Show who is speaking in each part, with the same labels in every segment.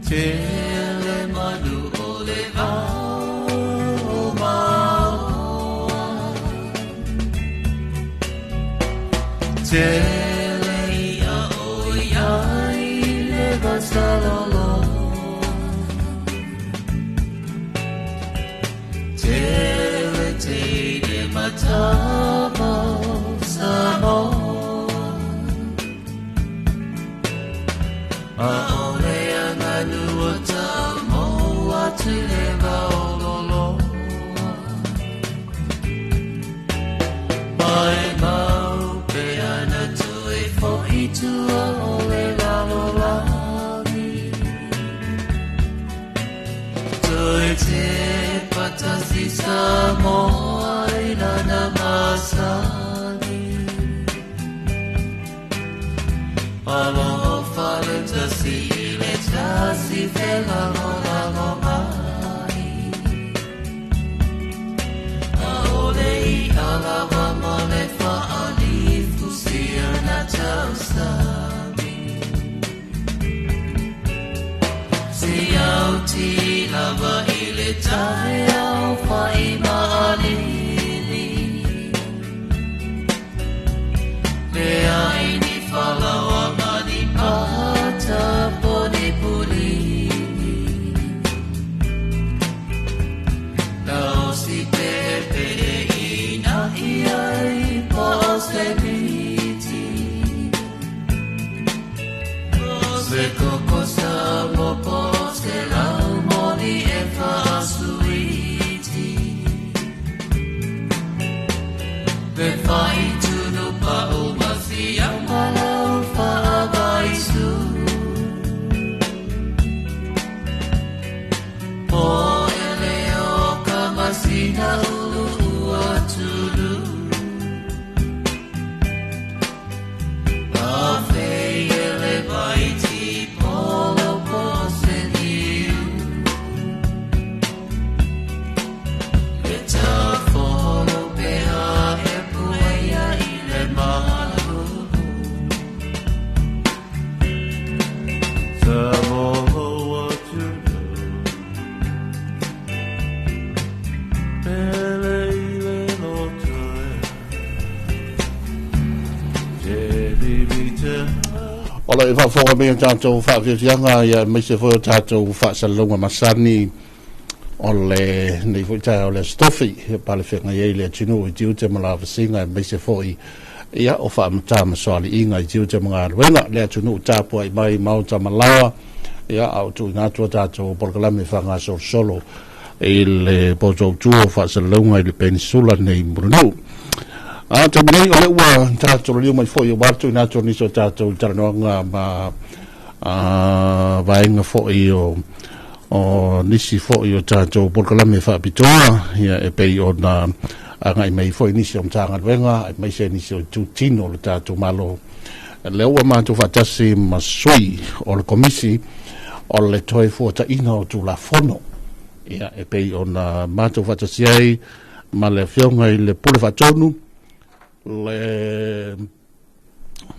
Speaker 1: Tele manu o le vao maoa. Tele ia o iai le vasalolo. Tele teine matama Samoa. Aole anganu o tamoa tu le vaololoa. Mai mau pe ana tui fo'i tua o le lalolagi. Tui te patasi Samoa i lana masani. Aloha fale tasi i le tasi felagolago mai. Aole i alawa ma le whaalifu sia na tausami. Si au ti lava i le tae au whai maalili. Le ai ni whalawa mani pata poni pulini. Nao si pe pe i na ia i pa o se miti. Se koko sa mo po se lau moni e whaasuiti. Pe whai tunu pa o masi au malau whaavaisu. Po ele o ka masina ulu ua tulu. A fei ele vai ti polo po se niu. Le ta folo pe a e puea i le malu.
Speaker 2: Samoa tulu. Pele i le loto e. Te bibi te
Speaker 3: O le faafofoga mai o tatou faafiafiaga ia aemaise foi o tatou faasalalauga masani o lenei foi taeao o le Aso Tofi ia palefeagai ai le atunuu i tiute ma lavasiga aemaise foi ia o faamatā ma soaliiga i tiute ma galuega le atunuu tapuai mai maota ma laoa ia a o tuuina atu a tatou polokalame faagasolosolo i le potoautu o faasalalauga i le penisula nei Mulinuu. A taimi nei o lea ua tatou laliu mai foi aua le tuuina atu o nisi o tatou talanoaga ma vaega foi o nisi foi o tatou polokalame faapitoa ia e pei ona agai mai foi nisi o Matagaluega aemaise nisi o itutino o le tatou Malo. Lea ua matou faatasi ma sui o le Komisi o le toe fuataina o Tulafono ia e pei ona matou faatasi ai ma le afioga i le Pule Faatonu, le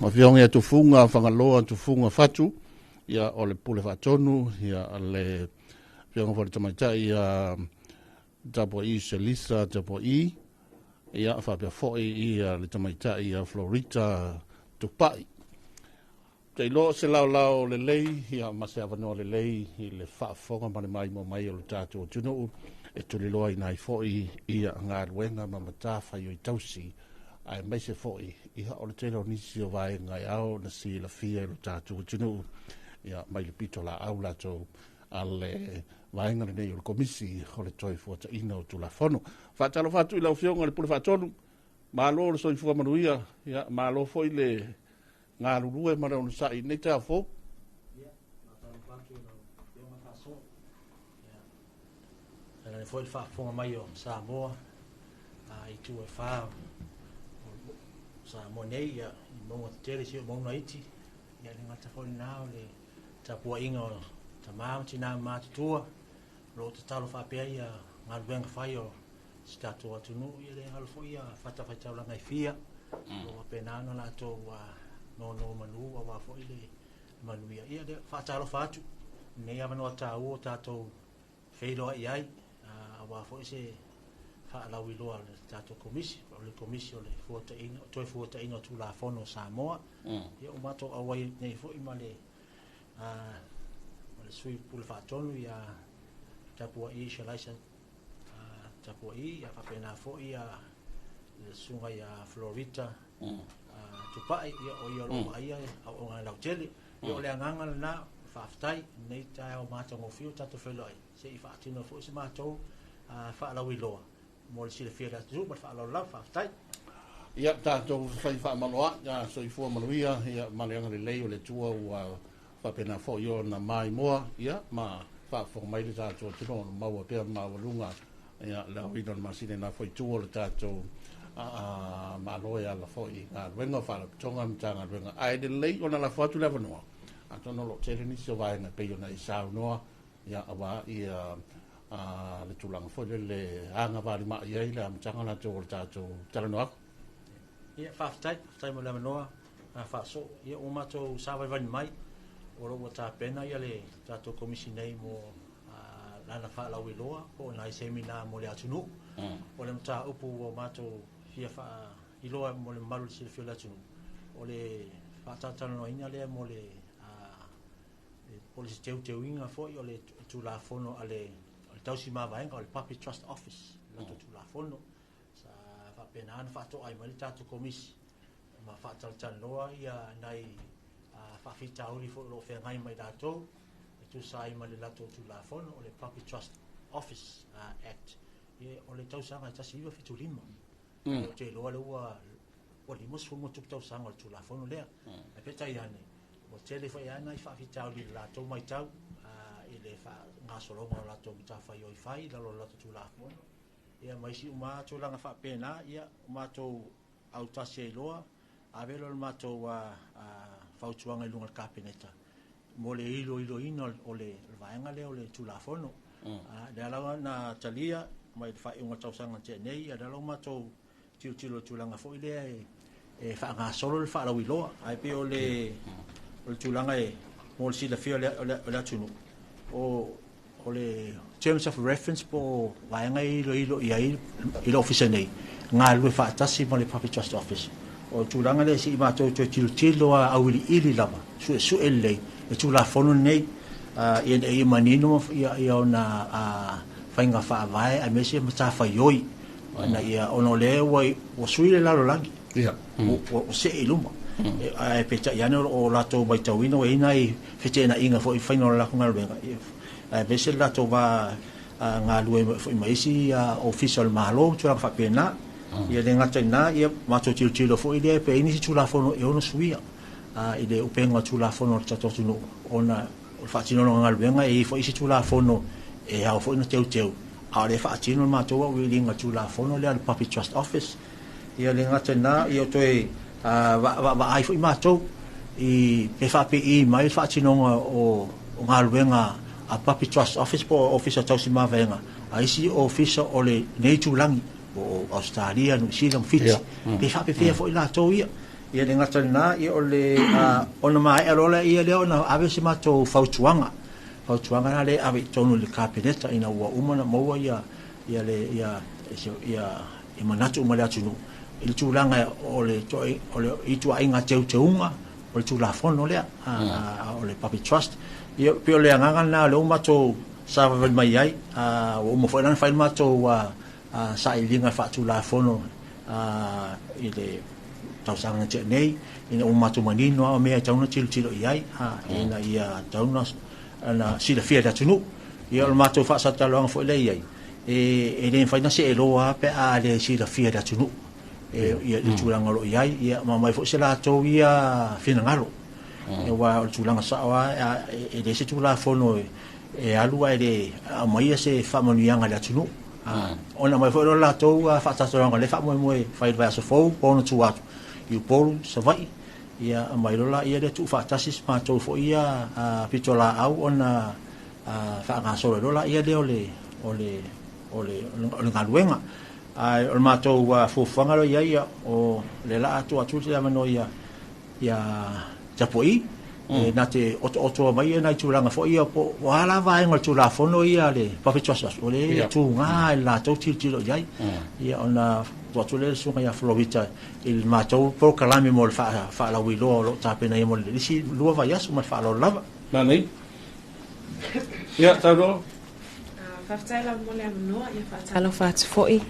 Speaker 3: afioga ia Tufuga Fagaloa Tufuga Fatu, ia o le Pule Faatonu, ia le afioga foi le Tamaitai ia Tapuai Selisa Tapuai, ia faapea foi ia le Tamaitai ia Florita Tupai. Te iloa o se laolao lelei ia ma se avanoa lelei i le faafofoga ma le maimoa mai o le tatou atunuu e tuliloaina ai foi ia galuega ma matafaioi tausi aemaise foi ia o le tele o nisi o vaega e ao na silafia i lo tatou atunuu ia mai le pito laau latou a le vaega lenei o le Komisi o le toe fuataina o Tulafono. Faatalofa atu i lau Afioga i le Pule Faatonu, malo le soifua manuia, ia malo foi le galulue ma le onosai i lenei taeao fou.
Speaker 4: Ia, faatalofa atu i lau Afioga Faasoo. Ia, tainane foi le faafofoga mai o Samoa i itu e fa o Samoa nei, ia, i mauga tetele, si o mauga iti. Ia, le gata foi lena o le tapuaiga o tama ma tina ma matutua, o lo o tatalo faapea ia galuega fai o si tatou atunuu, ia le galo foi ia fatafaitaulaga e fia, o lo o faapena ona latou nono manu aua foi le manuia. Ia, le faatalofa atu Lenei avanoa taua o tatou feiloai ai, aua foi se faalauiloa a le tatou Komisi, o le Komisi o le Fuataiga, Toe Fuataiga o Tulafono o Samoa. Ia ua matou auai nei foi ma le ma le Sui Pule Faatonu ia Tapua'i Shalaisa Tapua'i, ia faapena foi le susuga ia Florita Tupai, ia o ia o lo o vaaia auaunaga lautele. Ia o le agaga lena, faafetai i lenei taeao matagofie ua tatou feiloai, se i faatino foi se matou faalauiloa mo le silafia e le atunuu. Ma le faaaloalo lava, faafetai.
Speaker 3: Ia, tatou fai faamaloai, ia soifua manuia, ia ma le agalelei o le Atua ua faapena foi ona maimoa, ia, ma faafofoga mai le tatou atunuu o lo o maua pea le maualuga, ia, le aoina o le masina i na foi itu o le tatou Malo e ala foi i galuega o Faalapotopotoga ma Matagaluega. Ae lelei ona lafo atu le avanoa, atonu o lo o tele nisi o vaega e pei ona e saunoa, ia, aua ia le tulaga foi lele agavalima'i ai le amataga latou o le tatou talanoaga.
Speaker 4: Ia, faafetai, faafetai mo le avanoa faasoo. Ia, ua matou savalivali mai, o lo o ua tapena ia le tatou Komisi nei mo lana faalauiloa po o nai semina mo le atunuu. O le mataupu ua matou fia faailoa mo le mamalu i le silafia o le atunuu, o le faatalatalanoaina lea mo le po o le teuteuina foi o le Tulafono a le Tausi Mavaega, o le Public Trust Office, le latou Tulafono. Sa faapena ona faatoa ai mai le tatou Komisi ma faatalatalanoa ia nai faafitauli foi o lo o feagai ma i latou e tusa ai ma le latou Tulafono o le Public Trust Office Act. Ia, o le tausaga e 1975. Ou te iloa lea ua 50+ tausaga o le Tulafono lea. Ae peitai ane, ua tele foi lava nai faafitauli i le latou matau i le faagasologa o latou matafaioi fai i lalo o le latou Tulafono. Ia ma isi uma tulaga faapena, ia ua matou autasi ai loa, ave loa le matou fautuaga i luga o le Kapeneta mo le iloiloina o le vaega lea o le Tulafono. Lea lava na talia mai le faaiuga o le tausaga na tea nei, ia lea lava ua matou tilotilo i le tulaga foi lea e faagasolo le faalauiloa. Ae pei o le tulaga e mo le silafia o le atunuu, o le terms of reference po o vaega e iloilo i ai i le ofisa nei, galulue faatasi ma le Public Trust Office. O le tulaga lea se i matou toe tilotilo a auiliili lava, suesue lelei le Tulafono lenei, ina ia manino ia ona faiga faavae aemaise matafaioi, ina ia, ona o lea ua sui le lalolagi, ua see i luma. Ae peitai ane o lo o latou matauina ua i ai nai feteenaiga foi i le faiga o le latou galuega, aemaise le latou va galulue foi ma isi ofisa o le Malo ma tulaga faapena. Ia le gata i lena, ia matou tilotilo foi lea pe i ai nisi Tulafono e ono suia i le upega o Tulafono a le tatou atunuu, ona o le faatinoina o galuega e i ai foi isi Tulafono e ao foi ona teuteu, a o lea e faatino le matou auiliiliga Tulafono lea a le Public Trust Office. Ia le gata i lena, ia toe vaavaai foi matou i pe faapei mai le faatinoga o galuega a Public Trust Office po o Ofisa Tausi Mavaega a isi ofisa o lenei itulagi po o Ausetalia, Niu Sila ma Fiti, pe faapefea foi latou ia. Ia le gata i lena, ia o le ona maea loa lea lea ona ave se matou fautuaga. Fautuaga la lea e ave i totonu i le Kapeneta ina ua uma ona maua ia ia le ia ia i manatu uma le atunuu i le tulaga o le o le ituaiga teuteuga o le Tulafono lea o le Public Trust. Ia pei o le agaga lena o lea ua matou savavali mai ai, ua uma foi la ona fai le matou sailiiliga faatulafono i le tausaga na tea nei, ina ua matou manino lava o mea e tatau ona tilotilo i ai, ina ia tatau ona silafia e le atunuu. Ia o le matou faasalataloaga foi lea i ai, e le mafai ona seeloa pe a le silafia e le atunuu ia le tulaga o lo o i ai, ia ma aumai foi se latou ia finagalo. Aua o le tulaga sao lava, e leai se Tulafono e alu ae le aumaia se faamanuiaga i le atunuu. Ona aumai foi lea o le latou faatalatalanoaga lea e faamoemoe e fai i le vaiaso fou po o ona tua atu i Upolu, Savaii, ia aumai loa laia lea tuufaatasi se matou foi ia pitolaau ona faagasolo ai loa laia lea o le o le o le o le galuega. Ae o le matou fuafuaga lea i ai, o lea la a tuu atu le avanoa ia Tapuai. E na te otootoa mai nai tulaga foi ia po o a la vaega o le Tulafono ia a le Public Trust Act o lea e tuga i le latou tilotilo i ai. Ia ona tuu atu lea i le Susuga ia Florita i le matou polokalame mo le faalauiloa o lo o tapenaina mo le isi 2 vaiaso ma le faaaloalo lava.
Speaker 3: Manaia. Ia, saunoa.
Speaker 5: Faafetai lava mo le avanoa. Ia faatalofa atu foi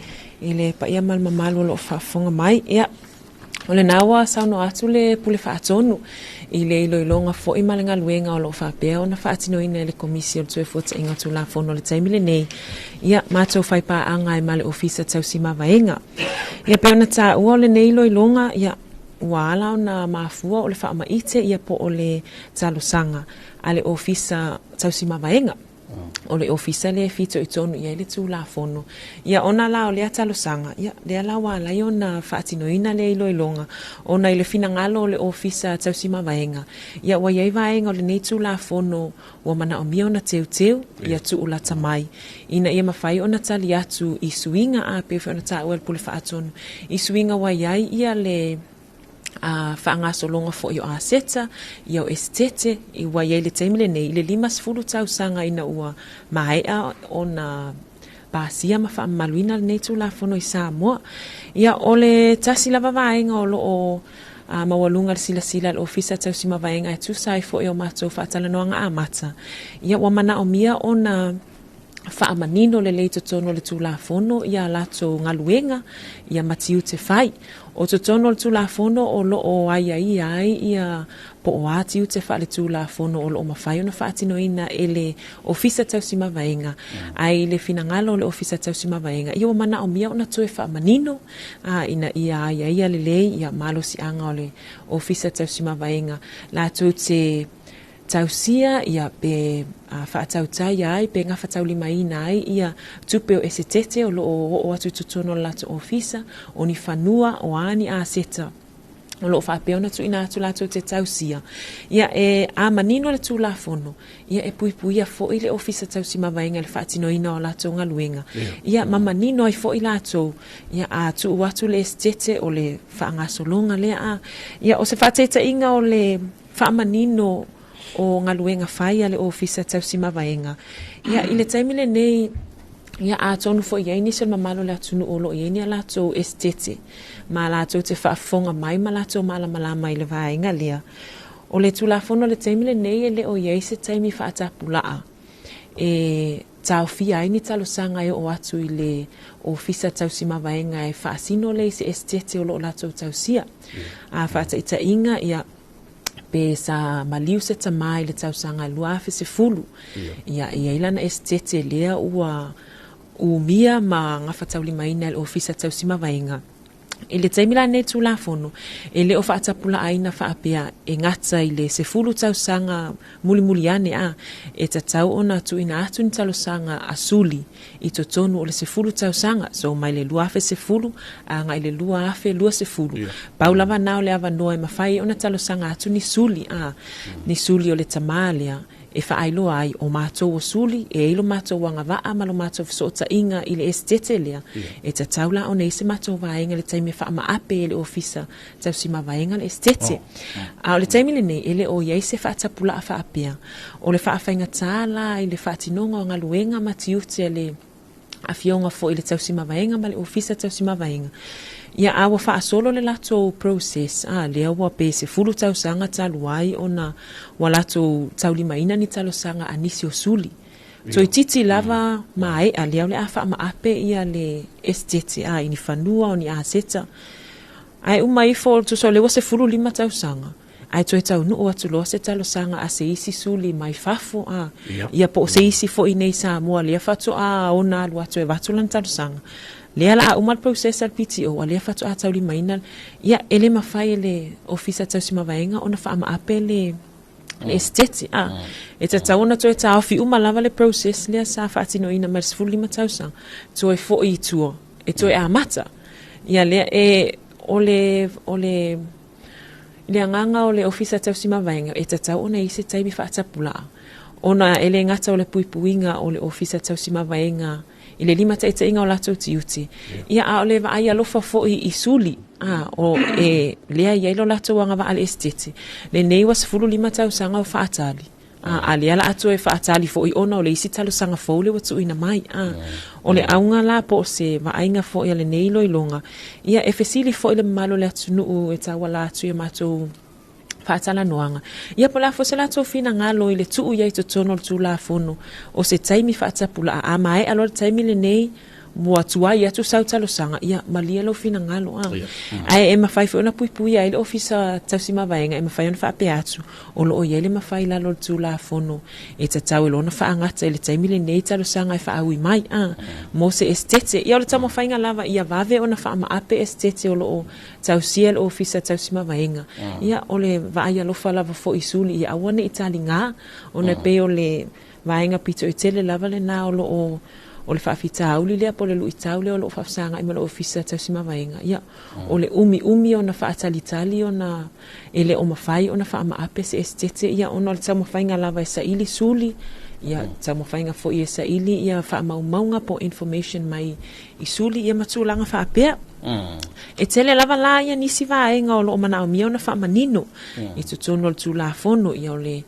Speaker 5: i le paia ma le mamalu o lo o faafofoga mai. Ia, o lena ua saunoa atu le Pule Faatonu i le iloiloga foi ma le galuega o lo o faapea ona faatinoina e le Komisi o le Toefuataiga Tulafono i le taimi lenei. Ia, matou faipaaga ai ma le Ofisa Tausi Mavaega. Ia, pei ona taua o lenei iloiloga, ia, ua ala ona mafua o le faamaite ia po o le talosaga a le Ofisa Tausi Mavaega. O le ofisa lea e fitoitonu i ai le Tulafono. Ia, ona la o lea talosaga, ia, lea la ua ala ai ona faatinoina lea iloiloga, ona i le finagalo o le Ofisa Tausi Mavaega, ia, ua i ai vaega o lenei Tulafono ua manaomia ona teuteu, ia tuulata mai, ina ia mafai ona tali atu i suiga, a pei foi ona taua e le Pule Faatonu, i suiga ua i ai ia le a faagasologa foi o aseta, ia o esetete, i ua i ai le taimi lenei, i le 50 tausaga ina ua maea ona pasia ma faamamaluina lenei Tulafono i Samoa. Ia, o le tasi lava vaega o lo o maualuga le silasila a le Ofisa Tausi Mavaega e tusa ai foi o matou faatalanoaga amata, ia ua manaomia ona faamanino lelei i totonu o le Tulafono ia a latou galuega ia ma tiute fai. O totonu o le Tulafono o lo o aiaia ai ia po o a tiute faaletulafono o lo o mafai ona faatinoina e le Ofisa Tausi Mavaega, ae i le finagalo o le Ofisa Tausi Mavaega, ia ua manaomia ona toe faamanino ina ia aiaia lelei ia malosiaga o le Ofisa Tausi Mavaega latou te tausia ia pe faatautaia ai pe gafataulimaina ai ia tupe o esetete o lo o oo atu i totonu o le latou ofisa, o ni fanua, o a ni aseta o lo o faapea ona tuuina atu latou te tausia. Ia e a manino le Tulafono, ia e puipuia foi le Ofisa Tausi Mavaega i le faatinoina o latou galuega. Ia ma manino ai foi latou, ia a tuu atu le esetete o le faagasologa lea a. Ia o se faataitaiga o le faamanino o galuega fai a le Ofisa Tausi Mavaega. Ia, i le taimi lenei, ia atonu foi i ai nisi o le mamalu o le atunuu o lo o i ai ni a latou esetete ma latou te faafofoga mai ma latou malamalama i le vaega lea. O le Tulafono i le taimi lenei e le o i ai se taimi faatapulaa e taofia ai ni talosaga e oo atu i le Ofisa Tausi Mavaega e faasino lea i se esetete o lo o latou tausia. A faataitaiga, ia, pe sa maliu se tamā i le tausaga 2010, ia, e i ai lana esetete lea ua umia ma gafataulimaina e le Ofisa Tausi Mavaega. I le taimi la lenei Tulafono, e le o faatapulaaina faapea e gata i le 10 tausaga mulimuli ane a, e tatau ona tuuina atu ni talosaga a suli i totonu o le 10 tausaga, so mai le 2010 agai i le 2020. Pau lava na o le avanoa e mafai ai ona talosaga atu ni suli, a, ni suli o le tamā lea e faailoa ai o matou o suli, e i ai lo matou agavaa ma lo matou fesootaiga i le esetete lea, e tatau la ona i ai se matou vaega i le taimi e faamaape e le Ofisa Tausi Mavaega le esetete. A o le taimi lenei, e le o i ai se faatapulaa faapea. O le faafaigata la i le faatinoga o galuega ma tiute a le Afioga foi i le Tausi Mavaega ma le Ofisa Tausi Mavaega, ia a ua faasolo le latou process, a lea ua pe 10 tausaga talu ai ona ua latou taulimaina ni talosaga a nisi o suli. Toeitiiti lava maea lea o le a faamaape ia le esetete a i ni fanua o ni aseta. Ae uma ifo, tusa o lea ua 15 tausaga, ae toe taunuu atu loa se talosaga a se isi suli mai fafo, a, ia po o se isi foi i nei Samoa lea faatoa ona alu atu e avatu lana talosaga. Lea la a uma le process a le PTO, a lea faatoa taulimaina, ia, e le mafai e le Ofisa Tausi Mavaega ona faamaape le le esetete, a. E tatau ona toe taofi uma lava le process lea sa faatinoina mai le 15 tausaga, toe foi i tua, e toe amata. Ia lea e, o le, o le, i le agaga o le Ofisa Tausi Mavaega, e tatau ona i ai se taimi faatapulaa, ona e le gata o le puipuiga o le Ofisa Tausi Mavaega i le limataitaiga o latou tiute. Ia, a o le vaai alofa foi i suli, a, o e lea e i ai lo latou agavaa i le esetete, lenei ua 15 tausaga o faatali, a, a lea la a toe faatali foi ona o le isi talosaga fou lea ua tuuina mai, a. O le auga la po o se vaaiga foi a lenei iloiloga, ia e fesili foi le mamalu o le atunuu e tauala atu i a matou faatalanoaga. Ia po o le a foi se latou finagalo i le tuu i ai i totonu o le Tulafono o se taimi faatapulaa, a maea loa le taimi lenei, ua tuai atu sau talosaga, ia malie lou finagalo. A. Ae e mafai foi ona puipuia ai le Ofisa Tausi Mavaega, e mafai ona faapea atu, o lo o i ai le mafai i lalo o le Tulafono e tatau e loa ona faagata i le taimi lenei talosaga e faaui mai, a, mo se esetete. Ia o le taumafaiga lava ia vave ona faamaape esetete o lo o tausia e le Ofisa Tausi Mavaega. Ia, o le vaai alofa lava foi i suli ia aua ne i taligā, ona e pei o le vaega pito i tele lava lena o lo o o le faafitauli lea po o le luitau lea o lo o faafesagai ma le Ofisa Tausi Mavaega. Ia, o le umiumi ona faatalitali ona e le o mafai ona faamaape se esetete, ia ona o le taumafaiga lava e saili suli, ia taumafaiga foi e saili ia faamaumauga po o information mai i suli ia ma tulaga faapea. E tele lava la ia nisi vaega o lo o manaomia ona faamanino i totonu o le Tulafono, ia o le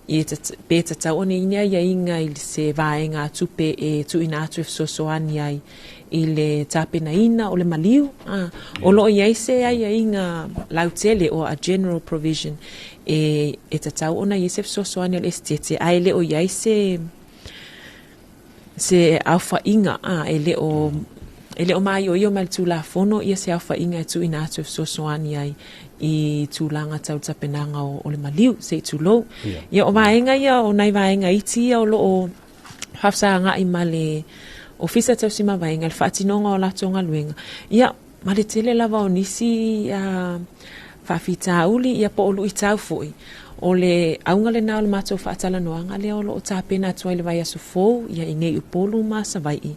Speaker 5: ia pe tatau ona i ai ni aiaiga i se vaegatupe e tuuina atu e fesoasoani ai i le tapenaina o le maliu. A, o lo o i ai se aiaiga lautele or a general provision e e tatau ona i ai se fesoasoani a le Esetete, ae le o i ai se se aofaiga, a, e le o e le o maioio mai le Tulafono ia se aofaiga e tuuina atu e fesoasoani ai i tulaga tau tapenaga o, o le maliu, se i tulou. Ia, o vaega ia, o nai vaega iti ia o lo o faafesagai ma le Ofisa Tausi Mavaega i le faatinoga o latou galuega. Ia, ma le tele lava o nisi faafitauli ia po o luitau foi. O le auga lena o le matou faatalanoaga lea o lo o tapena atu ai le vaiaso fou ia i nei Upolu ma Savaii.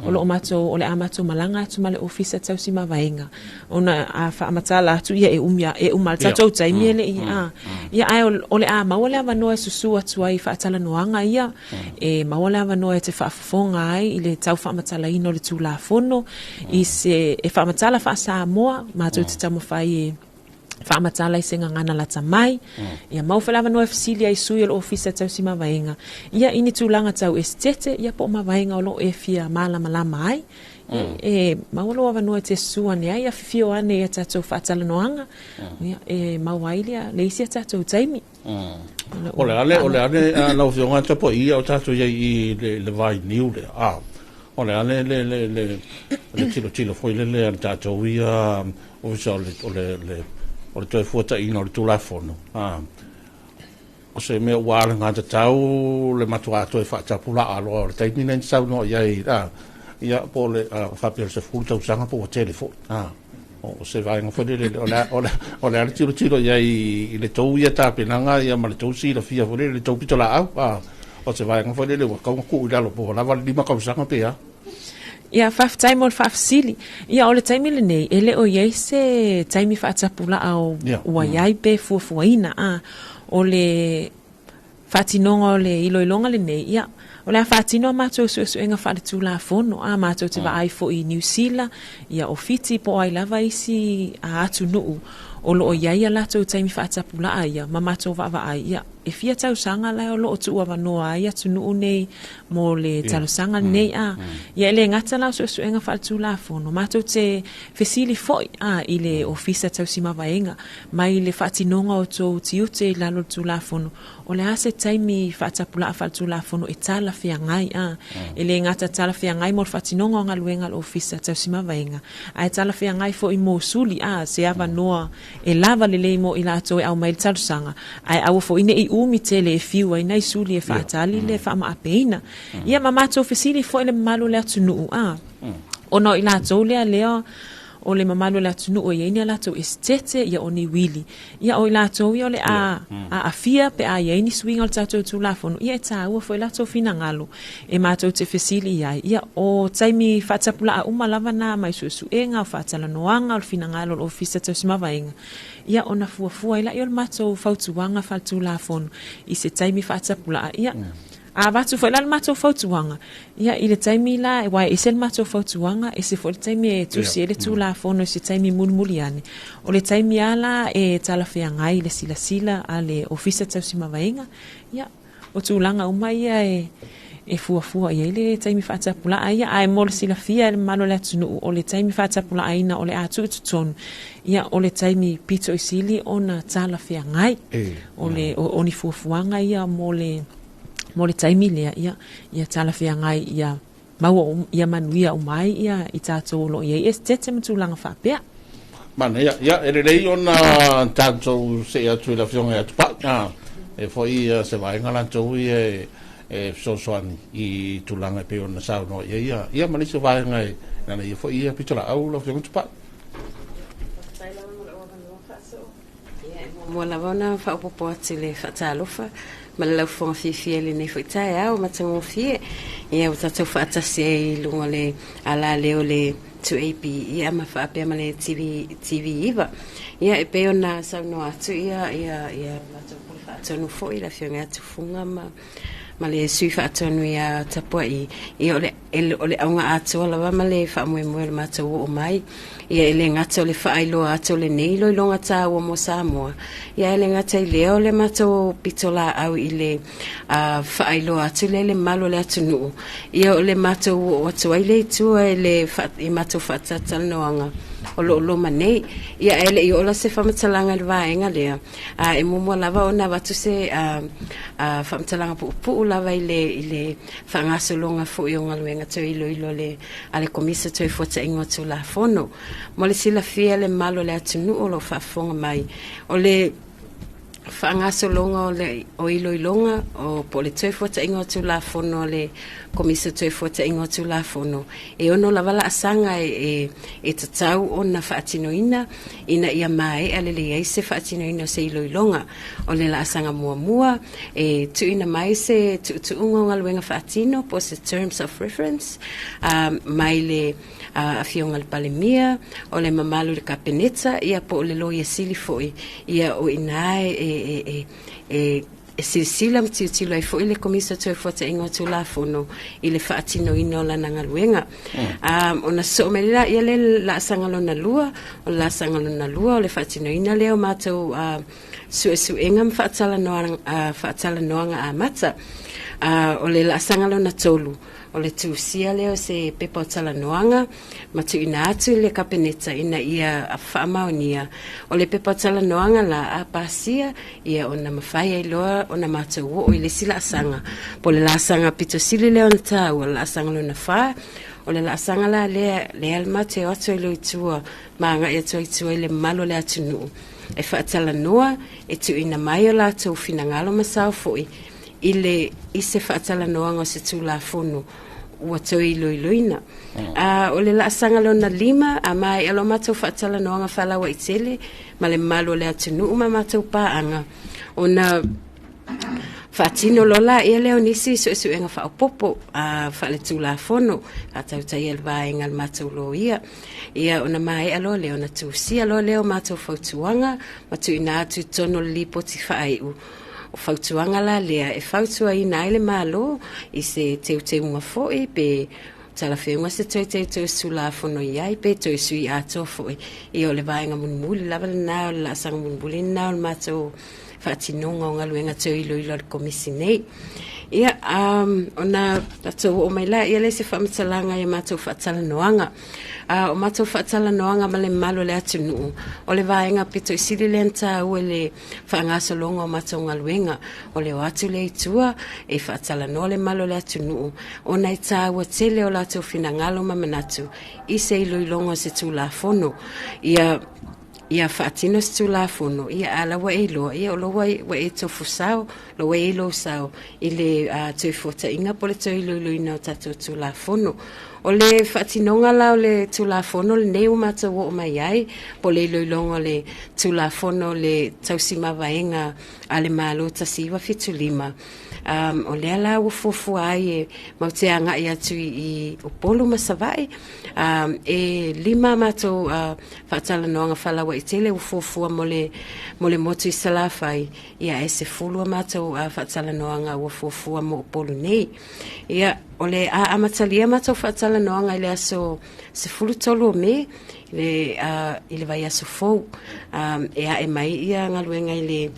Speaker 5: O lo o matou, o le a matou malaga atu ma le Ofisa Tausi Mavaega ona a faamatala atu ia e umi e uma le tatou taimi e le i a. Ia ae o le a maua le avanoa e susu atu ai i faatalanoaga ia e maua le avanoa e te faafofoga ai i le tau faamatalaina o le Tulafono i se e faamatala faa-Samoa, matou te taumafai e faamatala i se gagana lata mai, ia maua foi le avanoa e fesili ai i sui o le Ofisa Tausi Mavaega, ia i ni tulaga tau esetete, ia po o mavaega o lo o e fia malamalama ai. E maua lou avanoa e te susu ane ai, afifio ane i a tatou faatalanoaga, ia, e maua ai le isi a tatou taimi.
Speaker 3: O le ale, o le ale, a lau Afioga Tapuai, ia o tatou i ai i le, le vainiu lea, a, o le ale le, le, le, le tilotilo foi lele a le tatou ia ofisa o le, o le, le, o le toe fuataiina o le Tulafono, a, o se mea ua alagatatau le matuā toe faatapulaa loa o le taimi lea na saunoa i ai, a, ia, po o le, a, faapea o le 10 tausaga po ua tele foi, a. O se vaega foi lele, o le, o le, o le a le tilotilo i ai i le tou ia tapenaga ia ma le tou silafia foi lele, le tou pitolaau, a, o se vaega foi lele ua tatau ona tuu i lalo po ua lava le 5 tausaga pe a.
Speaker 5: Ia, faafetai mo le faafesili. Ia, o le taimi lenei, e le o i ai se taimi faatapulaa o ua i ai pe fuafuaina, a, o le faatinoga o le iloiloga lenei, ia, o le a faatino a matou suesuega faaletulafono, a matou te vaai foi i Niu Sila, ia, o Fiti po o ai lava isi atunuu o lo o i ai a latou taimi faatapulaa ia ma matou vaavaai, ia, e fia tausaga la o lo o tuuavanoa ai atunuu nei mo le talosaga lenei, a. Ia, e le gata la o suesuega faaletulafono, matou te fesili foi, a, i le Ofisa Tausi Mavaega mai le faatinoga o tou tiute i lalo o le Tulafono, o le a se taimi faatapulaa faaletulafono e talafeagai, a? E le gata talafeagai mo le faatinoga o galuega a le Ofisa Tausi Mavaega, ae talafeagai foi mo suli, a, se avanoa e lava lelei mo i latou e aumai le talosaga, ae aua foi ne i umi tele e fiu ai nai suli e faatali le faamaapeina. Ia ma matou fesili foi i le mamalu o le atunuu, a, ona o i latou lea lea o le mamalu o le atunuu e i ai ni a latou esetete, ia o ni uili. Ia o i latou ia o le a aafia pe a i ai ni suiga o le tatou Tulafono, ia e taua foi latou finagalo e matou te fesili i ai. Ia o taimi faatapulaa uma lava na mai suesuega, o faatalanoaga, o le finagalo o le Ofisa Tausi Mavaega, ia ona fuafua ai lea o le matou fautuaga faaletulafono i se taimi faatapulaa. Ia. A avatu foi la le matou fautuaga, ia, i le taimi la, aua e ese le matou fautuaga, ese foi le taimi e tusi ai le Tulafono i se taimi mulimuli ane. O le taimi lava la e talafeagai i le silasila a le Ofisa Tausi Mavaega, ia, o tulaga uma ia e, e fuafua i ai le taimi faatapulaa ia. Ae mo le silafia e le mamalu o le atunuu, o le taimi faatapulaaina o le a tuu i totonu, ia, o le taimi pito i sili ona talafeagai. O le, o, o ni fuafuaga ia mo le, mo le taimi lea, ia, ia talafeagai ia maua ia manuia uma ai ia i tatou o lo o i ai esetete ma tulaga faapea.
Speaker 3: Manaia, ia, e lelei ona tatou see atu i le Afioga ia Tupai, a, e foi ia se vaega latou ia e, e fesoasoani i tulaga e pei ona saunoa i ai ia, ia ma nisi o vaega e nana ia foi ia pitolaau lau Afioga Tupai.
Speaker 6: Faafetai lava mo lou avanoa Faasoo. Ia, e muamua lava ona faaopoopo atu i le faatalofa ma le laufofoga fiafia i lenei foi taeao matagofie. Ia, ua tatou faatasi ai i luga o le alaleo o le 2AP ia ma faapea ma le TV, TV9. Ia, e pei ona saunoa atu ia, ia, ia matou pule faatonu foi, le Afioga ia Tufuga ma ma le sui faatonu ia Tapua'i, ia o le, o le auga atoa lava ma le faamoemoe o le matou oo mai. Ia e le gata o le faailoa atu o lenei iloiloga taua mo Samoa, ia e le gata i lea o le matou pitolaau i le faailoa atu lea i le malu o le atunuu, ia o le matou oo atu ai lea i tua i le i matou faatalatalanoaga o lo o loma nei. Ia ae le i oo la se faamatalaga i le vaega lea, e muamua lava ona avatu se faamatalaga puupuu lava i le i le faagasologa foi o galuega toe iloilo le a le Komisi o Toefuataiga o Tulafono. Mo le silafia e le mamalu o le atunuu o lo o faafofoga mai, o le faagasologa o le o iloiloga o po o le Toefuataiga o Tulafono a le Komisi o Toefuataiga o Tulafono, e ono lava laasaga e, e, e tatau ona faatinoina ina ia maea lelei ai se faatinoina o se iloiloga. O le laasaga muamua, e tuuina mai se tuutuuga o galuega faatino po o se terms of reference mai le Afioga i le Palemia, o le mamalu i le Kapeneta, ia po o le Loia Sili foi, ia o i ina e, e, e, e e silasila ma tilotilo ai foi le Komisi o Toefuataiga o Tulafono i le faatinoina o lana galuega. Mm. Ona sosoo mai lea le laasaga lona lua, o le laasaga lona lua o le faatinoina lea o matou suesuega ma faatalanoaga, faatalanoaga amata. O le laasaga lona tolu, o le tusia lea o se pepa o talanoaga ma tuuina atu i le Kapeneta ina ia faamaonia. O le pepa o talanoaga la, a pasia, ia ona mafai ai loa ona matou oo i le isi laasaga, po o le laasaga pito sili lea ona taua, o le laasaga lona fa. O le laasaga la lea, lea matou te o atu ai loa i tua ma agai atu ai i tua i le mamalu o le atunuu e faatalanoa, e tuuina mai o latou finagalo ma sao foi i le i se faatalanoaga o se Tulafono ua toe iloiloina. A o le laasaga lona lima, a maea loa matou faatalanoaga faalauaitele ma le mamalu o le atunuu ma matou paaga, ona faatino loa laia lea o nisi suesuega faaopoopo faaletulafono, faatautaia le vaega a le matou loia. Ia ona maea loa lea, ona tusia loa lea o matou fautuaga ma tuuina atu i totonu o le lipoti faaiu. O fautuaga la lea e fautuaina ai le Malo i se teuteuga foi pe talafeauga se toe teuteu se Tulafono i ai pe toe sui atoa foi. Ia o le vaega mulimuli lava lena, o le laasaga mulimuli lena o le matou faatinoga o galuega toe iloilo a le Komisi nei. Ia, ona tatou oo mai lea i se faamatalaga i a matou faatalanoaga. O matou faatalanoaga ma le mamalu o le atunuu, o le vaega pito i sili lea na taua i le faagasologa o matou galuega, o le o atu lea i tua e faatalanoa le mamalu o le atunuu, ona e taua tele o latou finagalo ma manatu i se iloiloga o se Tulafono. Ia ia faatino se Tulafono, ia a la ua e iloa, ia o lo ua e tofu sao, lo ua i ai lou sao i le toefuataiga po o le toe iloiloina o tatou Tulafono. O le faatinoga la o le Tulafono lenei ua matou oo mai ai, po o le iloiloga o le Tulafono o le Tausimavaega a le Malo 1975, o lea la ua fuafua ai e matou te agai atu i Upolu ma Savaii. E 5 a matou faatalanoaga faalauaitele ua fuafua mo le motu i Salafai, ia ae 10 a matou faatalanoaga ua fuafua mo Upolu nei. Ia, o le a amatalia matou faatalanoaga i le aso 13 o Me, i le vaiaso fou. E ae mai ia galuega i le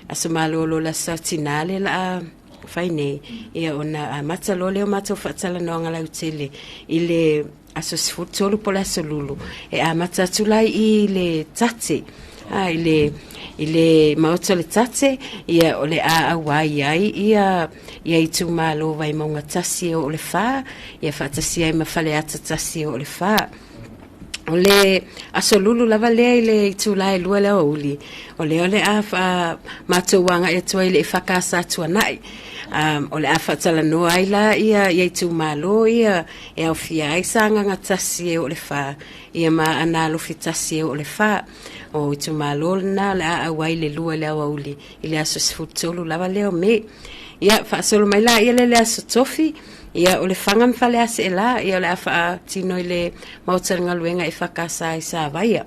Speaker 6: aso malolo o le Aso Sa Tinā le la fai nei, ia ona amata loa lea o matou faatalanoaga lautele i le aso 13 po o le aso Lulu, e amata atu la i le Tate, i le maota o le Tate, ia o le a auai ai ia itumalo Vaimauga 1 e oo i le 4, ia faatasi ai ma Faleata 1 e oo i le 4. O le aso Lulu lava lea i le itula e 2 le aoauli, o lea o le a matou agai atu ai i le EFKS Tuanai. O le a faatalanoa ai la ia itumalo ia e aofia ai Sagaga 1 e oo i le 4, ia ma Aana Alofi 1 e oo i le 4. O itumalo lena o le a auai i le 2 i le aoauli i le aso 13 lava lea o Me. Ia, faasolo mai la ia le aso Tofi, ia o Lefaga ma Faleaseela, ia o le a faatino i le Maota o le Galuega EFKS i Savaia.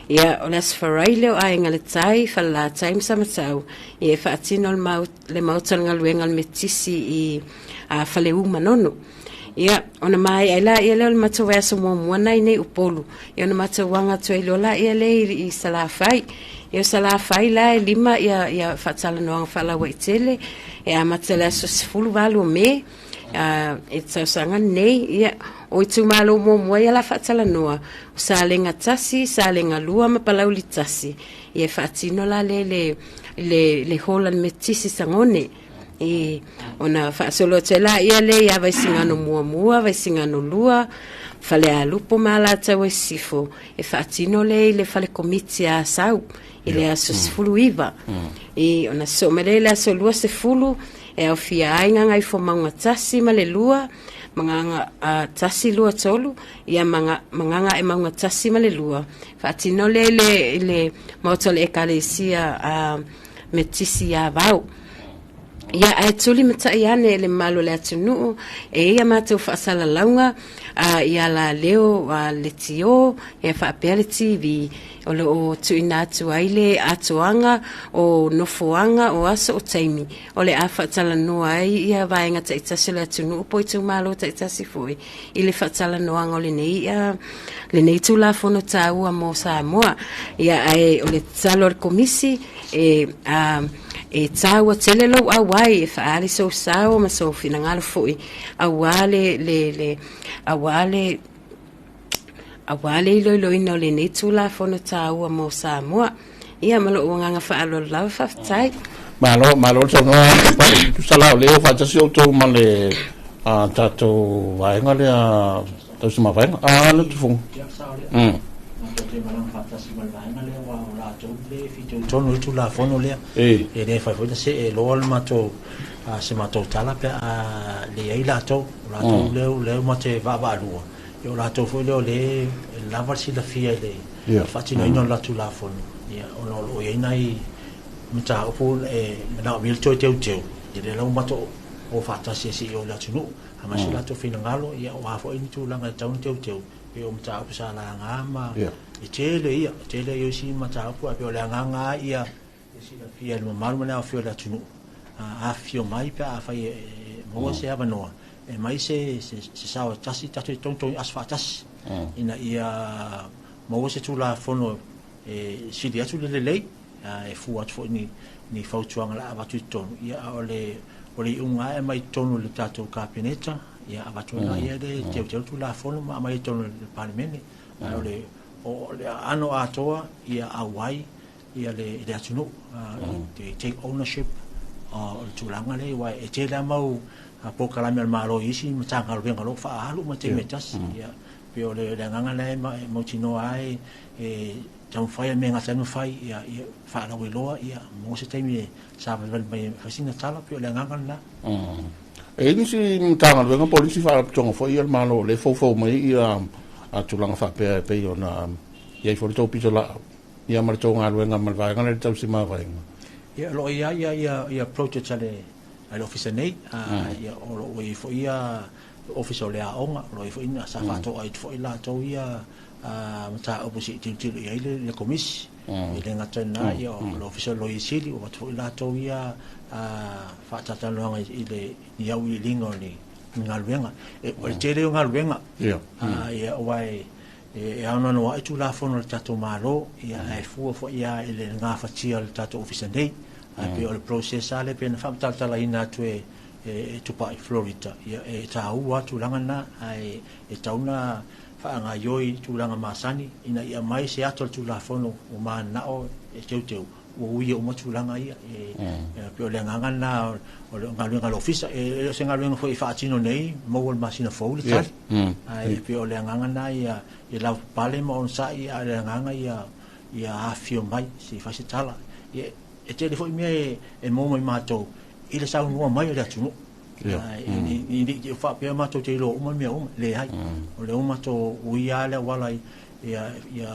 Speaker 6: Ia, o le aso Faraile o Aiga i le Tai, Falelatai ma Samatau, ia e faatino le Maota o le Galuega o le Metotisi i Faleu Manono. Ia, ona maea ai la ia lea o le matou vaiaso muamua na i nei Upolu, ia ona matou aga atu ai loa la ia lea i Salafai. Ia o Salafai la e 5 ia faatalanoaga faalauaitele, e amata i le aso 18 o Me, e tausaga nei. Ia, o itumalo muamua ia la faatalanoa, o Salega 1, Salega 2 ma Palauli 1. Ia e faatino la le le hall a le Metotisi Sagone. E ona faasolo atu ai la ia lea ia Vaisigano 1, Vaisigano 2, Falealupo ma Alataua i Sisifo, e faatino lea i le fale komiti a Asau i le aso 19. E ona sosoo mai lea i le aso 20, e aofia ai Gagaifomauga 1 ma le 2, Magaga 1, 2, 3, ia ma Gagaemauga 1 ma le 2. Faatino lea i le maota o le Ekalesia Metotisi i Avao. Ia, ae tuli matai ane e le mamalu o le atunuu, e ia matou faasalalauga i alaleo le tio, ia faapea le TV, o lo o tuuina atu ai le atoaga o nofoaga o aso o taimi, o le a faatalanoa ai ia vaega taitasi o le atunuu po o itumalo taitasi foi i le faatalanoaga o lenei Tulafono taua mo Samoa. Ia, ae o le tatalo a le Komisi, e taua tele lou auai e faaali sou sao ma sou finagalo foi aua le aua le iloiloina o lenei Tulafono taua mo Samoa. Ia ma lou agaga faaaloalo lava, faafetai.
Speaker 3: Malo, malo le saunoa. Tusa la o lea ua faatasi outou ma le tatou vaega lea tausi mavaega. Le Tufuga.
Speaker 4: Ia, sao lea. Matou te malaga faatasi ma le vaega lea aua o latou le fitoitonu i le Tulafono lea. E le fai foi na see loa le matou se matou tala pe a leai latou. O latou lea lea matou te vaavaalua. Ia o latou foi lea o lea e lava le silafia i le faatinoina o le latou Tulafono. Ia ona o lo o i ai nai mataupu e manaomia le toe teuteu, ia lea la ua matou o faatasi ai seia oo i le atunuu. Aumai so latou finagalo, ia o a foi ni tulaga e tatau ona teuteu, pei o mataupu sa laga ma e tele ia, e tele ia o isi mataupu, ae pei o le agaga lava ia silafia e le mamalu ma le aofia o le atunuu, afifio mai pe afai e maua se avanoa, e aumai se sao e tasi tatou te togitogi aso faatasi, ina ia maua se Tulafono e sili atu le lelei, e fua atu foi ni fautuaga o le a avatu i totonu, ia, a o le iuga lava e aumai i totonu o le tatou Kapeneta, ia avatu ai lea le teuteu le Tulafono ma aumai i totonu o le Palemene. Ae o le aano atoa ia auai ia le atunuu, they take ownership o le tulaga lea, aua e tele lava mau polokalame a le Malo i isi Matagaluega o lo o faaalu uma i le taimi e tasi. Ia, pei o le agaga lea e mautinoa ai e taumafai a mea e gata ai ona fai, ia faalauiloa, ia maua se taimi e savalivali mai e fai sina tala, pei o le agaga lena.
Speaker 3: E i ai nisi Matagaluega po o nisi Faalapotopotoga foi a le Malo o lea e foufou mai ia tulaga faapea e pei ona i ai foi le tou pitolaau ia ma le tou galuega ma le vaega lea i le tausi mavaega.
Speaker 4: Ia, o lo o i ai ia projects a le Ofisa nei, ia, o lo o i ai foi ia Ofisa o le Aoga, o lo o i ai foi sa faatoa ai foi latou ia mataupu se i tilotilo i ai le Komisi. E le gata i lena, ia, o le Ofisa o le Loia Sili, ua avatu foi latou ia faatalatalanoaga i le ni auiliiliga o ni galuega. O le tele o galuega, ia, aua e anoanoai Tulafono a le tatou Malo, ia, ae fua foi lava i le gafatia o le tatou Ofisa nei. Ae pei o le process lava lea pei ona faamatalatalaina atu e Tupai, Florida, ia, e taua lava tulaga na, ae e tatau ona faagaoioi i tulaga masani ina ia aumai se ata o le Tulafono ua mananao e teuteu, ua uia uma tulaga ia. E pei o le agaga lena o le galuega a le Ofisa. E le o se galuega foi e faatino nei, maua i le masina fou le tali. Ae pei o le agaga lena ia lavapapale ma onosai, a o le agaga ia afifio mai se i fai se tala. E tele foi mea e maua mai matou i le saunoa mai o le atunuu. I ne i faapea matou te iloa uma mea uma, leai. O lea ua matou uia lava le auala ia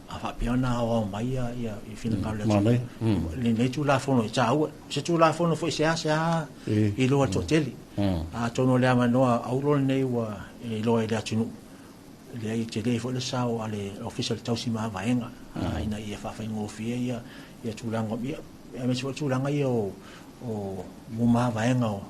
Speaker 4: a faapea ona aoao mai ia finagalo o le atunuu. Lenei Tulafono e taua. O se Tulafono foi seasea iloa e le toatele. Atonu o le avanoa auro lenei ua iloa i le atunuu, leai e tele foi le sao a le Ofisa o le Tausi Mavaega ina ia faafaigofie ia tulaga, ia, aemaise foi tulaga ia o mavaega o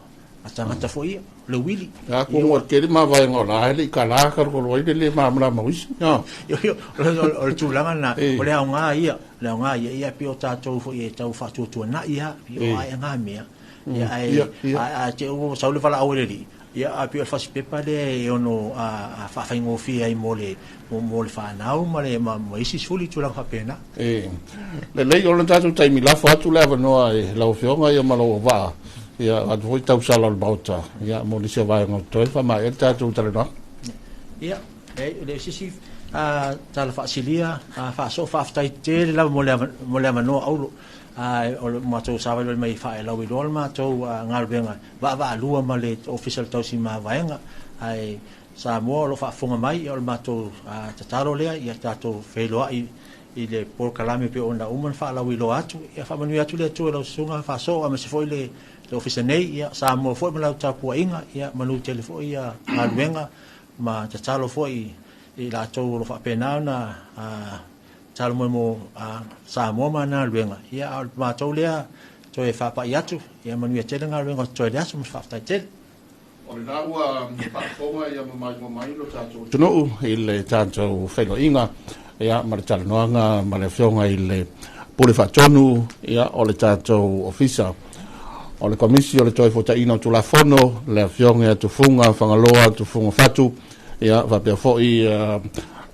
Speaker 4: a tagata foi ia, o le uili.
Speaker 3: A ko ngā tele mavaega o la hele i ka la karokoro ai le le malamalama o isi.
Speaker 4: O le tulaga na, o le aoga ia, le aoga ia, ia pei o tatou foi e tau faatuatuanai lava, pei o ae ngā mea. Ia, ae te ua sau le valaau e le alii, ia, ae pei o le fasipepa lea e ono faafaigofie ai mo le fanau ma isi suli tulaga faapena.
Speaker 3: Lelei, o le tatou taimi lafo atu le avanoa i lau Afioga ia ma lou auvaa, ia avatu foi tausala o le Maota, ia mo nisi o vaega o totoe, faamaea le tatou talanoaga.
Speaker 4: Ia, e le o se isi tala faasilia, faasoo faafetai tele lava mo le avanoa aulo. O le matou savalivali mai faelauiloa le matou galuega vaavaalua ma le Ofisa o le Tausi Mavaega. Ae Samoa o lo o faafofoga mai, o le matou tatalo lea ia tatou feiloai i le polokalame pe ona uma ona faalauiloa atu. Ia faamanuia atu le Atua i lau susuga faasoo aemaise foi le Ofisa nei, ia Samoa foi ma lau tapuaiga, ia manu tele foi ia galuega ma tatalo foi i latou o lo o faapena ona tatalo mai mo Samoa ma ana galuega. Ia a o le matou lea toe faapai atu, ia manuia tele galuega o totoe le aso ma le faafetai tele.
Speaker 3: O lena ua faafofoga ia ma maimoa mai lo tatou atunuu i le tatou feiloaiga ia ma le talanoaga ma le Afioga i le Pule Faatonu ia o le tatou Ofisa o le Komisi o le Toefuataiga o Tulafono, le Afioga ia Tufuga Fagaloa Tufuga Fatu, ia faapea foi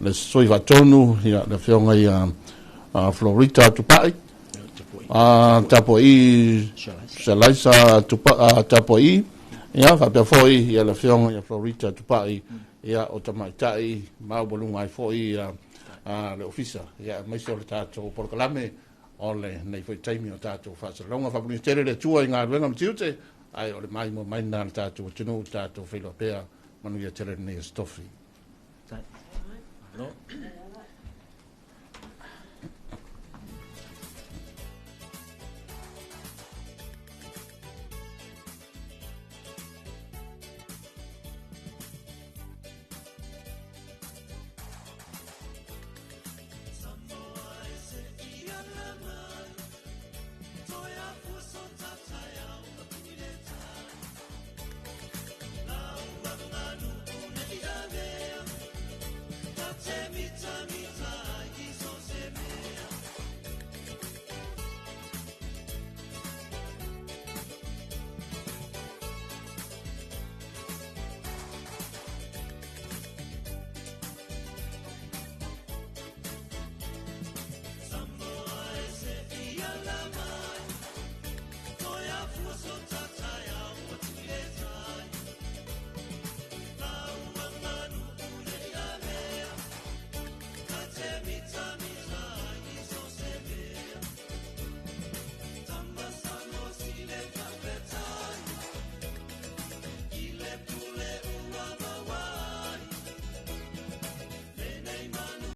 Speaker 3: le Sui Faatonu ia le Afioga ia Florita Tupai, Tapuai Salaisa Tapuai, ia faapea foi ia le Afioga ia Florita Tupai, ia o tamaitai maualuga ai foi le Ofisa, ia aemaise o le tatou polokalame o lenei foi taimi o tatou faasalalauga. Faamanuia tele le Atua i galuega ma tiute, ae o le maimoa mai lena le tatou atunuu, tatou feiloa pea, manuia tele lenei aso tofi.
Speaker 1: Mita, mita.